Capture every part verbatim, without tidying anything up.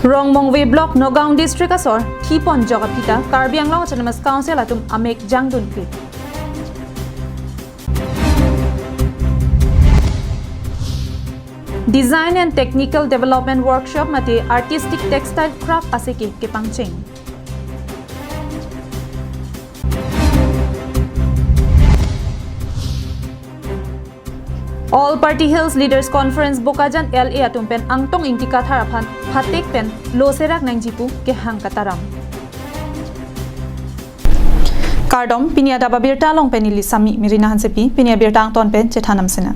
Rongmongve Block, Nagaon District asor thipon jok aphi ta Karbi Anglong Autonomous Council atum amek jangdun kli. Design and Technical Development Workshop mate Artistic Textile Craft aseke kepangcheng. All Party Hills Leaders Conference Bokajan L A atum pen Angtong Ingti Kathar aphan phatek pen lo serak nangji pu kehang kataram. Kardom, pini adap abirta along pen neli Sami Merina Hansepi, pini abirta angton pen chethan namsena.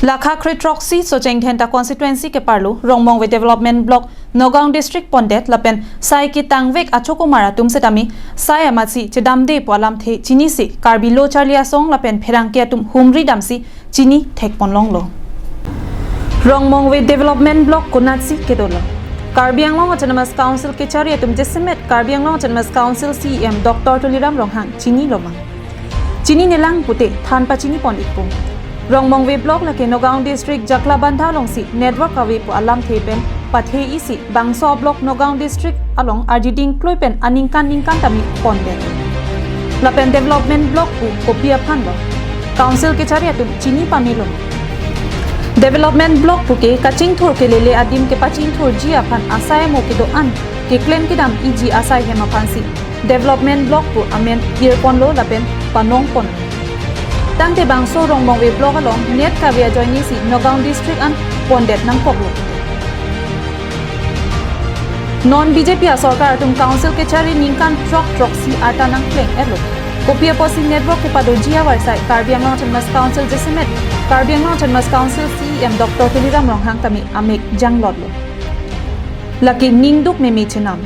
Lakha kre throksi Socheng Dhenta constituency keparlo Rongmongve Development Block Nagaon District pondet lapen sai ketangvek achokomar atum setame sai amatsi chedamde pu alamthe chinisi Karbi Lo Charli Asong lapen pherangke atum humri damsi chini thekpon longlo. Rongmongve Development Block konatsi kedolo? Karbi Anglong Autonomous Council kechari atum jasemet Karbi Anglong Autonomous Council C E M Doctor Tuliram Ronghang chinilo ma? Chininelang pute than pachinipon ikpo. Rongmongve Block lake Nagaon District Jaklabandha alongsi network kave pu alamthe pen pathe isi bangso block Nagaon District along arjuding klui pen aningkan ningkan tame pondet. Lapen Development Block pu kopi aphanlo? Council kechari atum chini pamelo? Development Block puke kachingthur kelele adim kepachingthurji aphan asai amo kedo-an keklem kedam iji asai hem aphansi Development Block pu amen irponlo lapen panongpon. Tangte bangso Rongmongve Block along net kave ajoinesi Nagaon District an pondet nangkoklo. Non B J P asorkar atum Council kechari ningkan throk throksi arta nangkleng-etlo. Kopi apotsi network kepadoji avarsai Karbi Anglong Autonomous Council jasemet Karbi Anglong Autonomous Council C E M Doctor Tuliram Ronghang tame amek janglotlo? Lake ningduk meme chenam?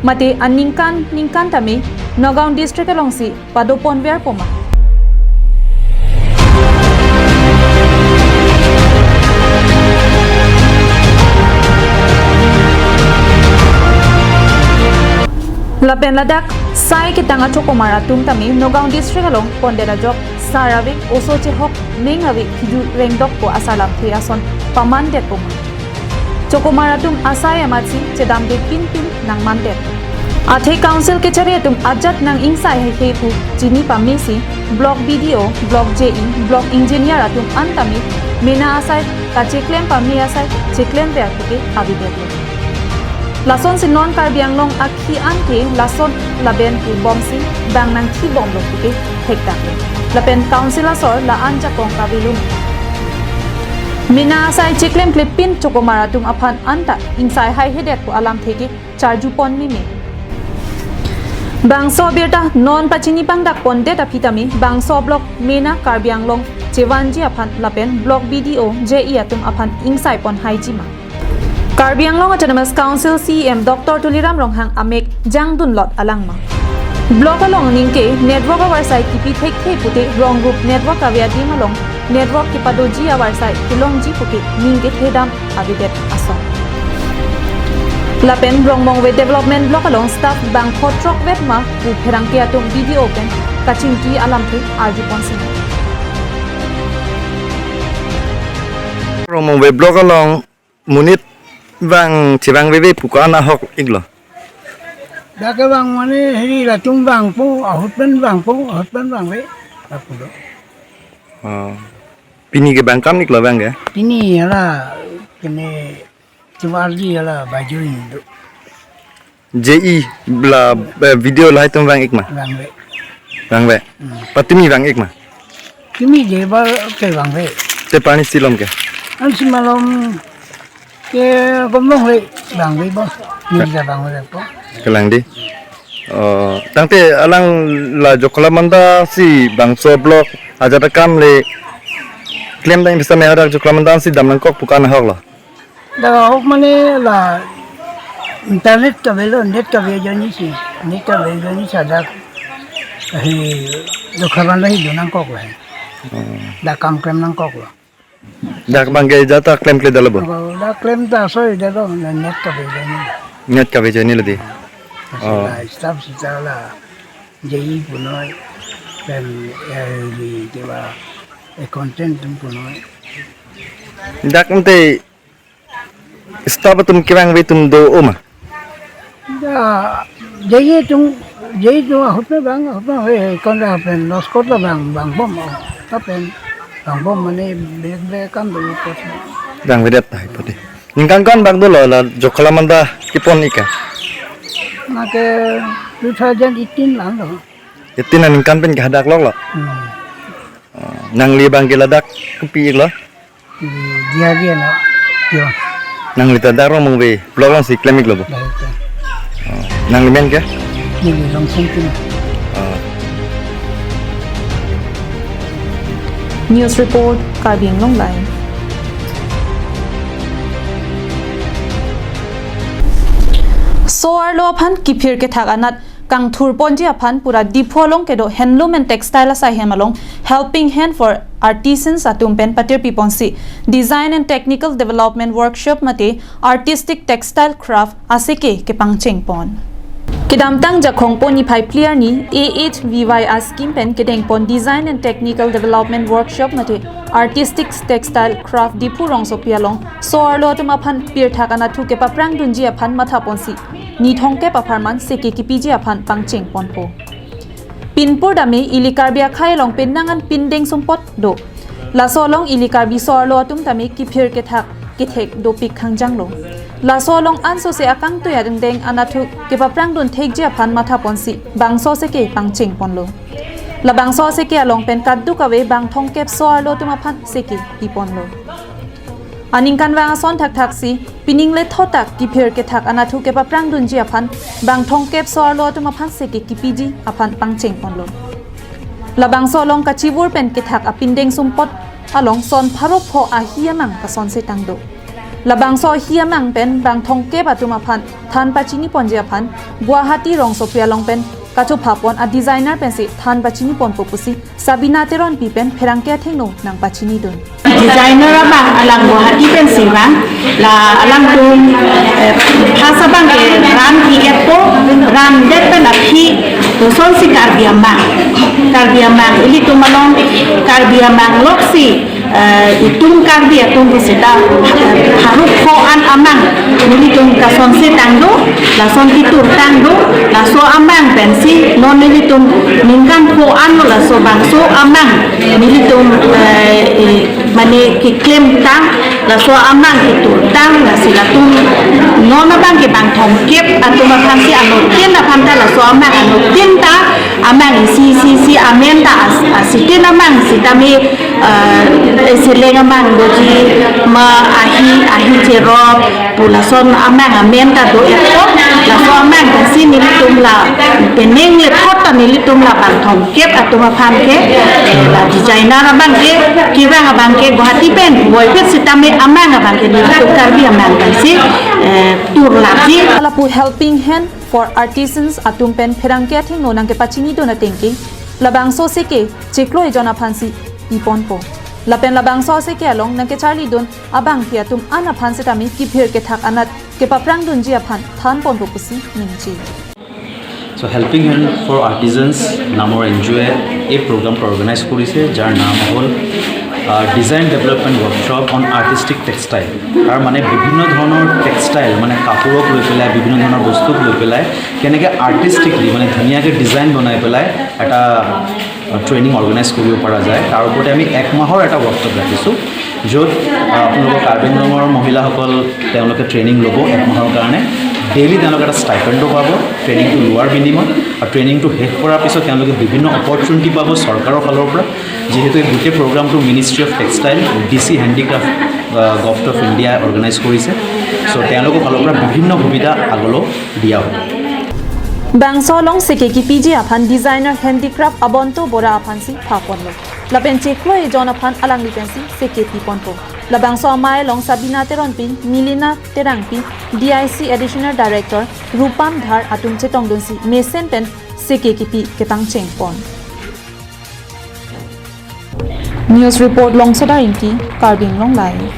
Mate aningkan ningkan tame Nagaon District alongsi padoponverpo ma? Lapen ladak sai ketang achokomar atum tame Nagaon District along pondet ajok sar ave, oso chehok, meng ave, phiju rengdokpo asalamthe ason pamandetpo ma? Chokomar atum asai amatsi chedamde pinpin nangmandet. Athe Council kechari atum ajat nang-ingsai haihe pu chini pamesi Block B D O, Block J E, Block Engineer atum an tame mena asai kacheklem pame asai cheklemver puke avedetlo. Lasonsi non Karbi Anglong akhi an ke lason laben pu bomsi bang nangthibomlo puke thekdaklo. Lapen Council asor la-an jakong kavelo? Mena asai cheklemklepin chokomar atum aphan anta ingsai haihedet pu alamthe ke charjupon meme. Bangso abirta non pachini pangdakpondet aphi tame bangso block mena Karbi Anglong chevanji aphan lapen Block B D O, J E atum aphan ingsaipon haiji ma? Karbi Anglong Autonomous Council C E M Doctor Tuliram Ronghang amek jangdunlot alang ma? Block along ningke network avarsai kipi thekthe pute rong group network kave adim along network kepadoji avarsai kelongji puke ning kethedam avedet ason. Lapen Rongmongve Development Block along staff bang pho throkvet ma pu pherangke atum B D O pen kachingki alamthe arjuponsi. Rongmongve Block along monit vang chevangveve pu ko-an ahok iklo? Dak kevang mane hiri latum vangpo, ahut pen vangpo, ahut pen vangve. Lapulo. Oh. Pini ke bang kam iklo vang ke? Pini hala kene chuarji hala baju indo. J E la, eh, video lahai atum vang ik ma? Vangve. Vangve. Hmm. Patumi vang ik ma? Tumi je ba ke vangve. Te pani silom ke? Ansi malom ke gomlong ve vangve bo. Ni ja vangve po. Kelang di. Oh, tangte alang la Joklamanda si bangso block ajat akam le klemdam bisa me adak Joklamanda si dam nangkok pu ko-an ahok lo? Dak ahok mane la internet kavelo, net kave ajoinesi, net kave ajoinesi dak hi Joklamanda hi do nangkoklo. Hmm. Dak kam klem nangkoklo. Dak bang ke jata klemkledetlo bo? Dak klem ta soi detlo, net kave ajoine. Net kave ajoine lo di. Oh. Sila staff sita la J E punoi, pen, eh, di, di ba, eh, content tum punoi. Dak ante staff atum kevangve atum do ma? Ya, jai tung, jai tung ahut na bang, ahut na he, kon da pen, noskot la bang, bang bom, ta pen, bang bom mane, bek bek kan do kot. Bangvedet tahai pati. Ningkan ko-an bak dolo la Jokhala Manda kepon ika? Nake two thousand eighteen lang do. Eighteen aningkan pen kehadak lok lo. Hmm. Oh, nangli bang ke ladak kopi lo? Di, dia dia na. Yo. Nangli ta Darong Mungve block along si klem-ik lo bo? Baik, ya. Oh, nangli men ke? Ini langsung pin. Oh. News report, Karbi Anglong Live. So-arlo aphan kiphir kethak anat kangthur ponji aphan pura Diphu along kedo Handloom and Textile asaihem along Helping Hand for Artisans atum pen patirpi ponsi Design and Technical Development Workshop mate Artistic Textile Craft aseke kepangcheng pon. Kedamtang Jakhong po niphai phli arni A H V Y A scheme pen kedeng pon Design and Technical Development Workshop mate Artistic Textile Craft Diphu rongsopi along so-arlo atum aphan pirthak anatthu kepaprang dunji aphan matha ponsi ni thomkep apharman seke kipiji aphan pangcheng ponpo. Pinpur dame ili Karbi akhai along pen nang an pindeng sumpot do. Laso along ili Karbi so-arlo atum tame kiphir kethak kethek dopik khangjang lo. Laso along ansose akangtui adengdeng anatthu kepaprang dun thekji aphan matha ponsi bangso seke pangcheng ponlo. Labangso seke along pen kadokave bang thomkep so-arlo atum aphan seke pi ponlo. Aningkanvang ason thakthak si pining le thotak kiphir kethak anatthu kepaprang dunji aphan bang thomkep so-arlo atum aphan seke kipiji aphan pangcheng ponlo. Labangso along kachivur pen kethak apindeng sumpot along son pharo pho ahi amang kasonse tang do. Labangso ahi amang pen bang thomkep atum aphan than pachini ponji aphan Guwahati rongsopi along pen kachopha pon a designer pensi than pachini ponpo pusi Sabina Teronpi pen pherangke athengno nangpachini dun. Designer abang alang Guwahati pensi vang, la alangtum, eh, phas abang ke ram ki-etpo, ram det pen aphi, kosonsi Karbi amang, Karbi amang, ilitum along Karbi amang loksi, eh, itum Karbi atum ke seta, eh, pharo pho an amang, nelitum kasonse tang do, lason kitur tang do, laso amang pensi, non nelitum ningkan pho an lo laso bangso amang, nelitum, eh, eh, mane keklem tang, laso amang kitur tang, lasi latum non abang ke bang thomkep atum aphansi anuttin aphan ta laso amang anuttin ta amang isi isi isi amen ta as-, asitin amang sitame, eh, seleng amang doji ma ahi, ahi cherop, pu lason amang amen ta do-etpo, laso amang pensi nelitum la penang le thot ta nelitum la bang thomkep atum aphan ke, eh, la designer abang ke, kevang abang ke Guwahati pen, boypet sitame amang abang ke nelitum Karbi amang pensi, eh, tur lakji. Lapu Helping Hand for Artisans atum pen pherangke athengno nangkepachini dun ateng ke, labangso seke chiklo ejon aphansi pi ponpo. Lapen labangso seke along nangkecharli dun abangpi atum an aphan sitame kiphir kethak anat kepaprang dunji aphan than ponpo pusi ningje. So Helping Hand for Artisans নামৰ N G অ'য়ে এই প্ৰগ্ৰামটো অৰ্গেনাইজ কৰিছে, যাৰ নাম হ'ল, আহ, Design Development Workshop on Artistic Textile। তাৰ মানে বিভিন্ন ধৰণৰ টেক্সটাইল, মানে কাপোৰক লৈ পেলাই, বিভিন্ন ধৰণৰ বস্তুক লৈ পেলাই কেনেকে আৰ্টিষ্টিকলি, মানে ধুনীয়াকে ডিজাইন বনাই পেলাই এটা, আহ, ট্ৰেইনিং অৰ্গেনাইজ কৰিব পৰা যায়। তাৰ ওপৰতে আমি এক মাহৰ এটা ৱৰ্কশ্বপ ৰাখিছোঁ, য'ত, আহ, আপোনালোকৰ কাৰ্বি আংলঙৰ মহিলাসকল তেওঁলোকে ট্ৰেইনিং ল'ব এক মাহৰ কাৰণে। ডেইলি তেওঁলোকে এটা ষ্টাইপেণ্ডো পাব ট্ৰেইনিংটো লোৱাৰ বিনিময়ত। আৰু ট্ৰেইনিংটো শেষ কৰাৰ পিছত তেওঁলোকে বিভিন্ন অপৰচুনিটি পাব চৰকাৰৰ ফালৰ পৰা, যিহেতু এই গোটেই প্ৰগ্ৰামটো ministry of textile, D C handicraft, uh, government of ইণ্ডিয়াই অৰ্গেনাইজ কৰিছে। চ' তেওঁলোকৰ ফালৰ পৰা বিভিন্ন সুবিধা আগলৈও দিয়া হ'ব। Bangso along seke kipiji aphan designer handicraft Abonto Bora aphansi pha ponlo. Lapen chiklo ejon aphan alangli pensi seke pi ponpo. Labangso amei along Sabina Teronpi, Milina Terangpi, D I C Additional Director, Rupam Dhar atum chetongdunsi mesen pen seke kipi kepangcheng pon. News report Longsodar Ingti, Karbi Anglong Live.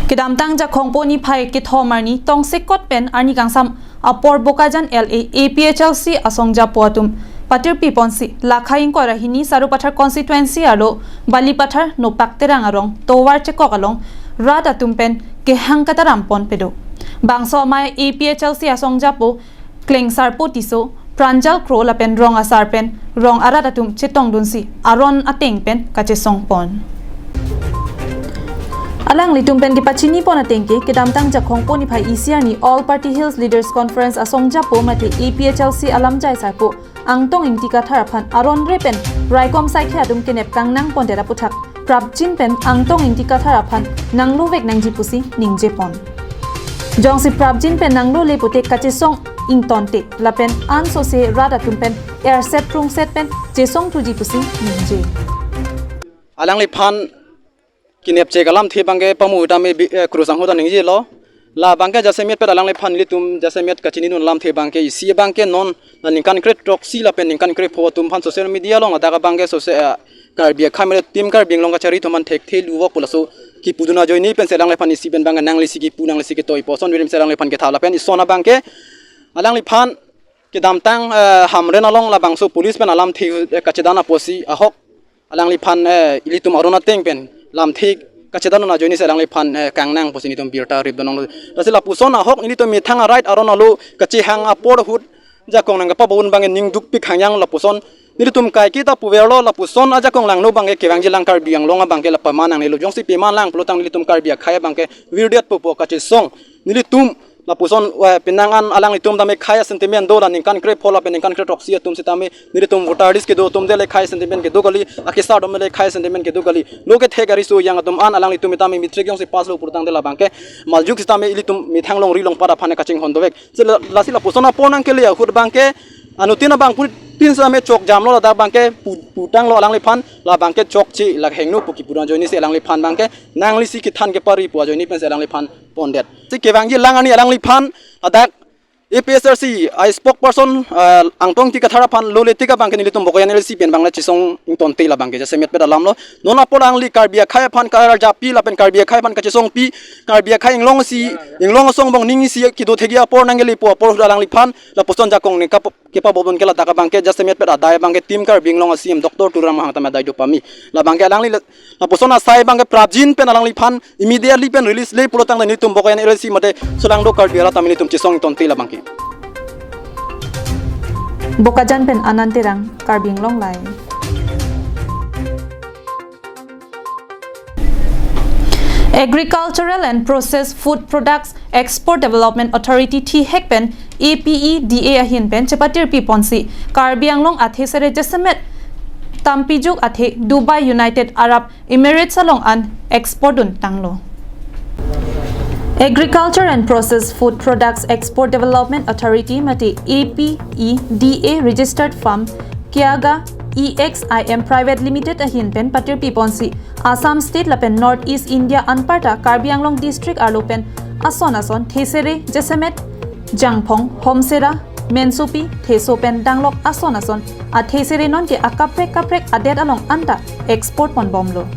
Kedamtang Jakhong po niphai kethom arni tongsekot pen arni kangsam apor Bokajan L A A P H L C asong japo atum patirpi ponsi, lakha ingkoi ra hini Sarupathar constituency arlo Balipathar Nopak Terang arong tovar chekok along rat atum pen kehang kataram ponpe do. Bangso amei A P H L C asong japo Klengsarpo Tisso, Pranjal Kro lapen rong asar pen rong arat atum chetongdunsi aron ateng pen kachesong pon. Alanglitum pen kepachini pon ateng ke, kedamtang Jakhong po niphai isi arni All Party Hills Leaders Conference asong japo mate A P H L C alamjai sarpo Angtong Ingti Kathar aphan aron re pen raikom saikhe atum kenep kangnang pondet aputhak prapjin pen Angtong Ingti Kathar aphan nangluvek nangji pusi ningje pon. Jongsi prapjin pen nanglule pute kachesong ingtonte lapen ansose rat atum pen erset prungset pen chesong thuji pusi ningje. Alangliphan kinepche kalamthe abangke pamu tame bi-, eh, krusang huta ningjelo. Labangke jasemet pet alangliphan ilitum jasemet kachininun alamthe abangke isi abangke non la ningkan kre throksi lapen ningkan kre pho atum aphan social media along ladak abangke social, eh, Karbi akhai mele Team Karbi Anglong kachari atum aphan thekthe luvok pu laso kipudun ajoine pensi alangliphan isi pen abangke nanglisi kipu nanglisi kitoi pu asonverim si alangliphan ketha lapen ison abangke alangliphan kedamtang, eh, Hamren along labangso police pen alamthe, eh, kachedan apotsi ahok alangliphan, eh, ilitum aron ateng pen lamthe kachedan ajoine si alangliphan, eh, kangnang pusi nelitum birta rip donong. Lasi lapuson ahok nelitum methang a-right aron alo kachehang apor ahut jakong nangkapabon abangke ning dukpik hangyang lapuson nelitum kaiketa puverlo lapuson ajakong langno abangke kevangjilang Karbi Anglong abangke la pama nangnelo jongsi pama lang pulotang nelitum Karbi akhai abangke virdetpo pu kachesong nelitum lapuson, eh, penang an alanglitum tame khei a-sentiment do la ningkan kre pho lapen ningkan kre throksi atum sitame nelitum voter list kedo atum dele khei a-sentiment kedo kali, akesar atum dele khei a-sentiment kedo kali. Lo kethek gari so yang atum an alanglitum itame matric jongsi pass lo pulotangte labangke maljuk sitame ilitum methang longri longpat aphan kachinghon dovek. Si la, lasi lapuson apor nangkele ahut abangke anuttin abang pun pin sitame chokjamlo ladak abangke pu-, putanglo alangliphan labangke chokche la hengno pu kipudun ajoine si alangliphan abangke nanglisi kethan kepari pu ajoine pensi alangliphan pondet. Si kevangjilang arni alangliphan ladak A P H L C a-spokesperson, eh, Angtong Ingti Kathar aphan lule tik abangke nelitum Bokajan L A C pen abang le chesong ingtonte labangke jasemet pet alamlo. Non apor alangli Karbi akhai aphan karjapi lapen Karbi akhai aphan kachesongpi Karbi akhai inglong isi inglong asong bong ning isi kedo thegi apor nangkele pu apor ahut alangliphan lapuson jakong nangkap kepabobon ke ladak abangke jasemet pet adai abangke Team Karbi Anglong a-C E M Doctor Tuliram Ronghang tame adai do pame. Labangke alangli la-, lapuson asai abangke prapjin pen alangliphan immediately pen release le pulotangte nelitum Bokajan L A C mate solangdo Karbi arat tame nelitum chesong ingtonte labangke. Bokajan pen Anand Terang, Karbi Anglong Live. Agricultural and Processed Food Products Export Development Authority thihek pen A P E D A ahin pen chepatirpi ponsi Karbi Anglong athe sere jasemet tampijuk athe Dubai United Arab Emirates along an export dun tanglo. Agriculture and Processed Food Products Export Development Authority mate A P E D A registered firm Kiaga E X I M Private Limited ahin pen patirpi ponsi Assam State lapen North East India anparta Karbi Anglong District arlo pen ason ason thesere jasemet Jangphong, Homsera, Mensopi, Theso pen danglok ason ason athesere nonke akaprek kaprek adet along anta export ponbomlo.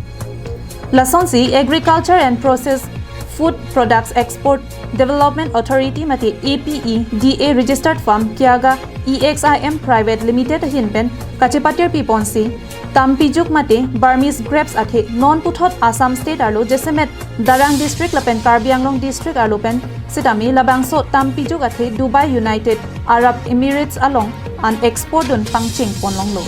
Lasonsi Agriculture and Processed Food Products Export Development Authority mate A P E D A registered firm Kiaga E X I M Private Limited ahin pen kachepatirpi ponsi tampijuk mate Burmese grapes athe non puthot Assam State arlo jasemet Darrang District lapen Karbi Anglong District arlo pen sitame labangso tampijuk athe Dubai United Arab Emirates along an export dun pangcheng ponlonglo.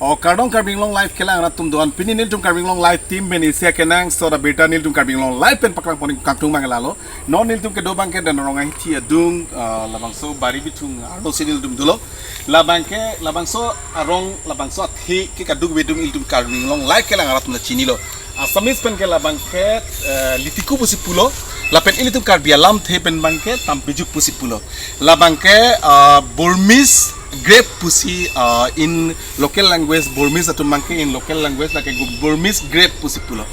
O kardom Karbi Anglong Live kelang rat atum doan, pini nelitum Karbi Anglong Live team pen isi akenangsot abirta nelitum Karbi Anglong Live pen paklang pon kangtung abang lalo. Non nelitum kedo abangke Danrong ahithi adung, ah, labangso Bari Bithung arlo si nelitum dolo. Labangke labangso arong labangso athe ke kadokave atum ilitum Karbi Anglong Live kelang rat atum ta chinilo. Assamese pen ke labangke, eh, Litiku pusi pulo. Lapen ilitum Karbi alamthe pen abangke tampijuk pusi pulo. Labangke, ah, Burmese grape pusi, ah, in local language Burmese atum abangke in local language lake gu-, Burmese grape pusi pulo.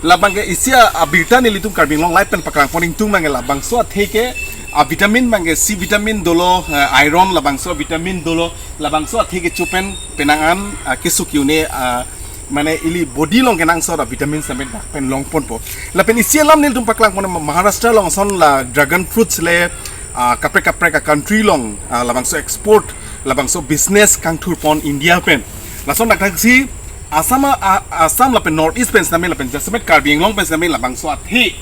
Labangke isi a, abirta nelitum Karbi Anglong Live pen paklang pon ingtung abangke labangso athe ke, ah, vitamin abangke C vitamin dolo, eh, iron labangso vitamin dolo, labangso athe kecho pen penang an, ah, kesuk ke-un-e, ah, mane ili body along kenangsot a-vitamin sitame dak pen long ponpo. Lapen isi alam nelitum paklang pon Maharashtra along ason la dragon fruits le, ah, kaprek kaprek a-country along, ah, labangso export, labangso business kangthurpon India pen. Lason thakthak si Assam, ah, Assam lapen North East pen sitame lapen jasemet Karbi Anglong pen sitame labangso athe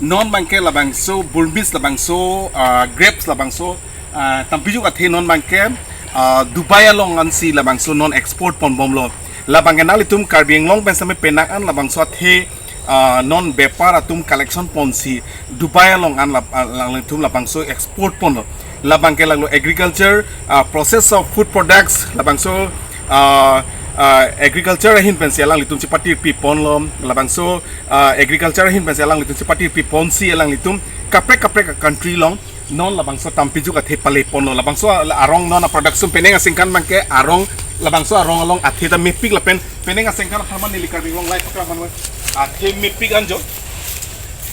non abangke labangso burmis, labangso, ah, grapes, labangso, ah, tampijok athe non abangke, ah, Dubai along ansi labangso non export ponbomlo. Labangke nanglitum Karbi Anglong pen sitame penang an labangso athe, ah, non bepar atum collection ponsi Dubai along an lab-, ah, nanglitum labangso export ponlo. Labangke lalo agriculture, ah, process of food products, labangso, ah, ah, agriculture ahin pensi alanglitum chepatirpi ponlo, labangso, ah, agriculture ahin pensi alanglitum chepatirpi ponsi alanglitum kaprek kaprek a-country along non labangso tampijok athe pale ponlo. Labangso arong non a-production penang aningkan abangke arong, labangso arong along athe ta mepik lapen penang aningkan apharman neli Karbi Anglong Live program anwar athe mepik anjo.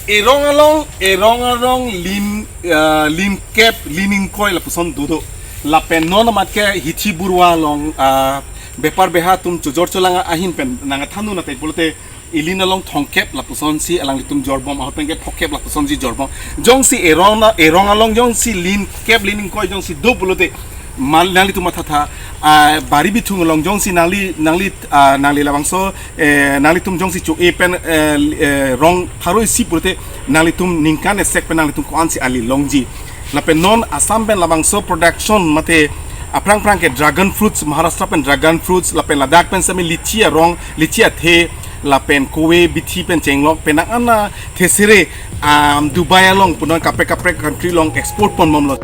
Erong along, erong along lin, ah, lin kep, lin ingkoi lapuson dodo. Lapen non amat ke hithi burwa along, ah, bepar beha atum chojor cholang ahin pen nangthan-un ateng pulote ilin along thomkep lapusonsi alanglitum jorbom, ahut pen ke thomkep lapusonsi jorbom. Jongsi erong na, erong along jongsi lin kep lin ingkoi jongsi do pulote, mal nanglitum mathatha, ah, bari bithung along jongsi nangli, nangli, ah, nangli labangso, eh, nanglitum jongsi cho-e pen, eh, eh, rong pharo isi pulote nanglitum ningkan esek pen nanglitum ko-ansi ali longji. Lapen non Assam pen labangso production mate aphrang phrang ke dragon fruits, Maharashtra pen dragon fruits, lapen Ladakh pen sitame litchi arong, litchi athe, lapen kove, bithi pen chenglok, penang an athesere, um, Dubai along punon kaprek kaprek country along export ponbomlo.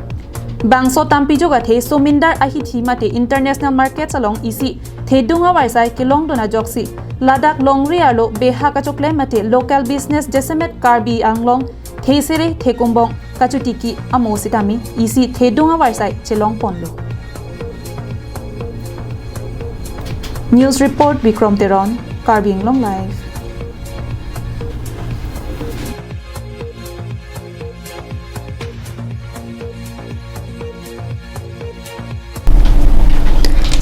Bangso tampijok athe somindar ahithi mate international markets along isi thedung avarsai kelongdun ajoksi ladak longri arlo beha kachoklem mate local business jasemet Karbi Anglong thesere thekumbong kachotiki amo sitame isi thedung avarsai chelongponlo. News report, Bikrom Teron, Karbi Anglong Live.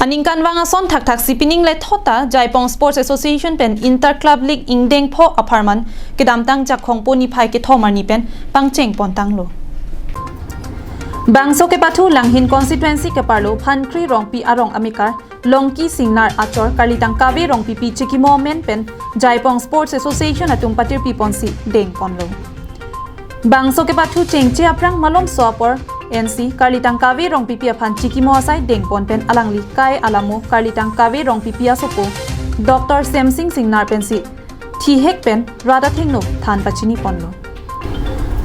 Aningkanvang ason thakthaksi pining le thota Jaipong Sports Association pen Inter Club League ingdeng pho apharman kedamtang Jakhong po niphai kethom arni pen pangcheng pontanglo. Bangso kepathu Langhin constituency keparlo Phankri Rongpi arong amekar Longki Singnar achor Karlitang Kave Rongpipi chikimo amen pen Jaipong Sports Association atum patirpi ponsi dengponlo. Bangso kepathu chengche aphrang malomso apor N C Karlitang Kave Rongpipi aphan chikimo asai dengpon pen alangli kai alamo Karlitang Kave Rongpipi asopo Doctor Semsing Singnar pensi thihek pen rat athengno than pachiniponlo.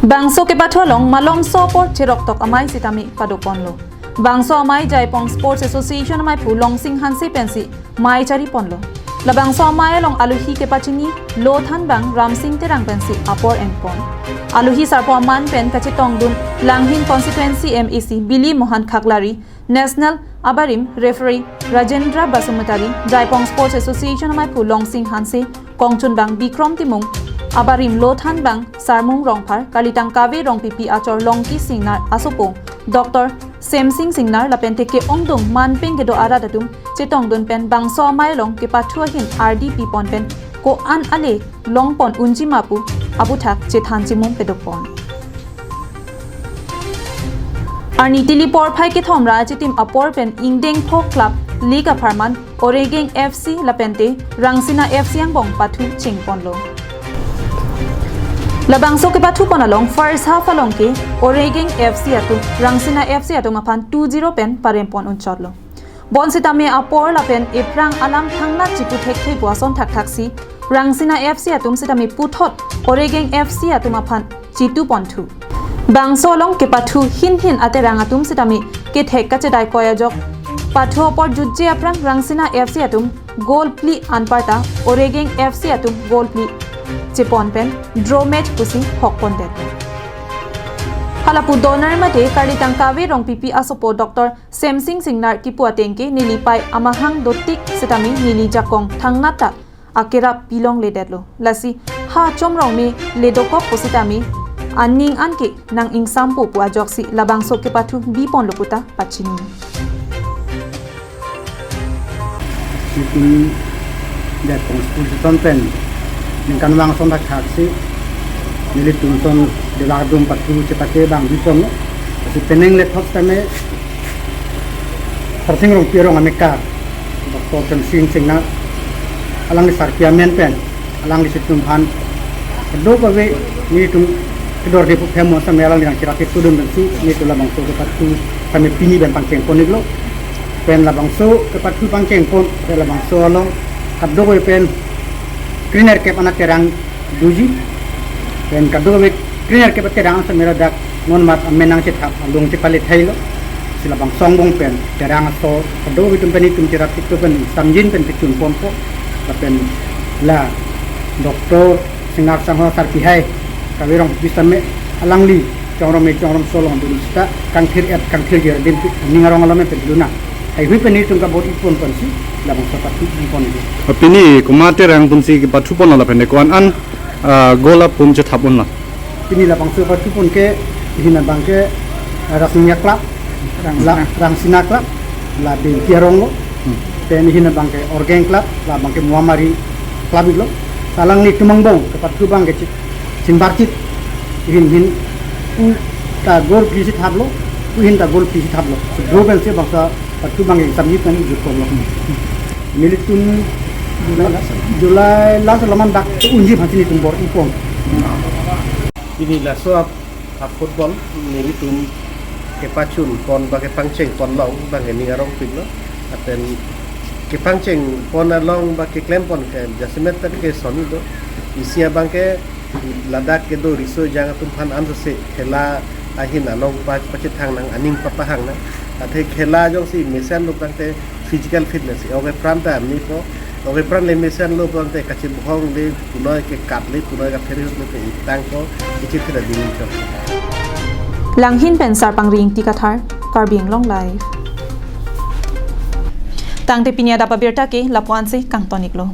Bangso kepathu along malomso apor cheroktok amei sitame padoponlo. Bangso amei Jaipong Sports Association ameiphu Longsing Hanse pensi mei chariponlo. Labangso amei along alohi kepachini lo thanbang Ramsing Terang pensi apor enpon. Alohi sarpo aman pen kachetongdun Langhin constituency M A C Bili Mohan Khaklari, national abarim referee Rajendra Basumatary, Jaipong Sports Association ameiphu Longsing Hanse, kongchunbang Bikrom Timung, abarim lo thanbang Sarmung Rongphar, Karlitang Kave Rongpipi achor Longki Singnar asopo Doctor Semsing Singnar lapen teke ongdung manpeng kedo arat atum chetongdun pen bangso amei along kepathu ahin ardi pipon pen ko-an ale longpon unji ma pu aputhak chethan chimum pedopon. Arni tili porphai kethom ra achitim apor pen ingdeng pho club league apharman Oregeng F C lapente Rangsina F C angbong pathu chengponlo. Labangso kepathu pon along first half along ke Oregeng F C atum Rangsina F C atum aphan two zero pen parempon unchotlo. Bonsitame apor lapen ephrang alam thangnat chipu thekthe pu ason thakthaksi Rangsina F C atum sitame puthot Oregeng F C atum aphan chituponthu. Bangso along kepathu hinhin aterang atum sitame kethek kachedai koi ajok pathu apor jutje aphrang Rangsina F C atum goal phli anparta Oregeng F C atum goal phli chepon pen draw match pusi hokpondet. Halapu donor mate Karlitang Kave Rongpipi asopo Doctor Semsing Singnar kipu ateng ke neli pai amahang dotik sitame neli jakong thangnat ta akerap pilongledetlo. Lasi ha chomrong me ledokok pusitame aning an ke nang ingsampo pu ajoksi labangso kepathu biponlo puta pachini. Nelitum Jaipong Sports Association pen ningkanvang ason thakthaksi nelitum ason debak dum pathu chepake bang biponlo. Penang le thot tame Horsing Rongpi arong amekar Doctor Premsing Singnar alangli sarpi amen pen alanglisi tum aphan kadokave nelitum kedor de pu phemo same alangli nangcherap-ik tudun pensi nelitum labangso kepathu same pini pen pangcheng pon-iklo. Pen labangso kepathu pangcheng pon, pen labangso along kadokave pen krenerkep anat terang doji. Pen kadokave krenerkep aterang same ladak non mat amen nangchethap along chepale thailo. Si labangso angbong pen terang aso kadokave atum pen itum cherap-ik tu pen samjin pen kechun ponpo. Lapen la Doctor Singnar Sangho sarpi hai kave arong pi same alangli chongrom me chongrom so along dun sita kangthir-et kangthirjir adim ning arong along me pen dun nang. Haihui pen itum kabor-ik pon pensi labangso pathu pon. Pini komat terang pensi kepathu pon lapen ko-an an, ah, goal apum chethap unlo? Pini labangso pathu pon ke hina abang ke Rangsina Club, Rang-, la, Rangsina Club, la Bengki arong lo. Hmm. Pen hina abang ke Orgeng Club, labang ke Muamari Club lo. Alangli tum angbong kepathu abang ke chi-, chinbarchit. Hin hin, pu ta goal phli si thaplo, pu hin ta goal phli si thaplo. Si do pensi bangso pathu abang ke samjin pen ijut ponlo. Nelitum July last, July last along man dak unji aphansi nelitum bor-ik pon. Pini laso ap, ap football nelitum kepachun pon ba kepangcheng pon along abang ke ning arongpiklo. Lapen kepangcheng pon along ba keklem pon ke jasemet pen ke sonni do. Isi abang ke ladak kedo riso ejang atum aphan ansose khela ahin along pa-, pachethang nang, aning papahang nang. Athe khela jongsi mesenlo tangte physical fitness, ok epran ta mepo, ok epran le mesenlo tangte kachibhong le, punoi kekat le, punoi kaphere le te itang ko, ichit thira dingin chok. Langhin pen Sarpangri Ingti Kathar, Karbi Anglong Live. Tangte pini adap abirta ke lapu-ansi kangton-iklo.